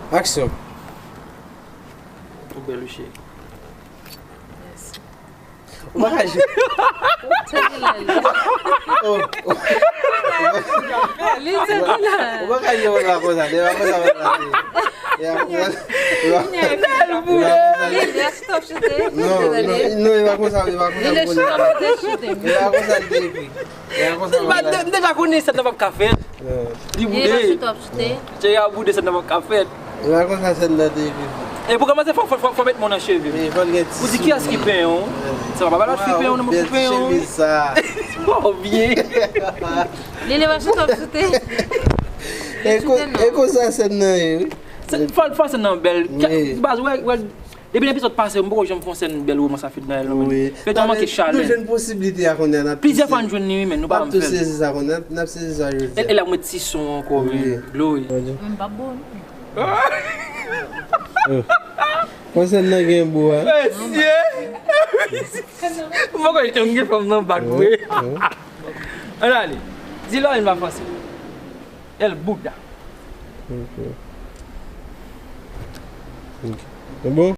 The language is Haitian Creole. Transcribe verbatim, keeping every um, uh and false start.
Aksyon. Ou bèl wi cheri. Ou pa ka jwe. Se li la, li. Oh, oh. Li se li la. Ou pa ka jwe konsa, konsa. Li pa konsa, konsa. Li pa konsa. Li pa konsa. Li pa konsa. Li stop chute. Non, non, non, li pa konsa, li pa konsa. Li le chute, li te chute. Li pa konsa, li te ekri. Li pa konsa, konsa. M deja konnen sa nan p ap ka fèt. Li boude. Li pa chute, ap chute. Cheri a boude, sa nan p ap ka fèt. E pa konsa sèn nan te ekri. E pou kòmanse, fò, fò, fò, fò met mwen nan cheve m. Wi, fò l gen ti souri. Ou di kiyès ki penyen w? Wi. Se pa papa la ki penyen w, nan mwen ki penyen w. Chemiz sa. Oh, byen. Li, li pa chute, ap chute. E ko-, e konsa sèn nan ye, wi. Fò, fò sèn nan bèl. Wi. Baz, wè, wè, depi nan epizòd pase, m poko janm fè yon sèn bèl romans a Fednaelle, non, men. Wi. Fednaelle manke chalè. Nou jwenn posiblite a kounye a, n ap tou sezi. Plizyè fwa n jwenn li, wi, men nou pa janm fè l. N ap tou sezi sa kounye a, n ap sezi sa jodi a. E, e la mwen ti son ankò, wi. Wi. Glory. M p ap bon. Konsèn nan gen bou a. Mesye! M poko janm gen fanm nan bak vre. Ann ale. Di Lorraine pa franse. El Buda. Ok. Ok. Se bon?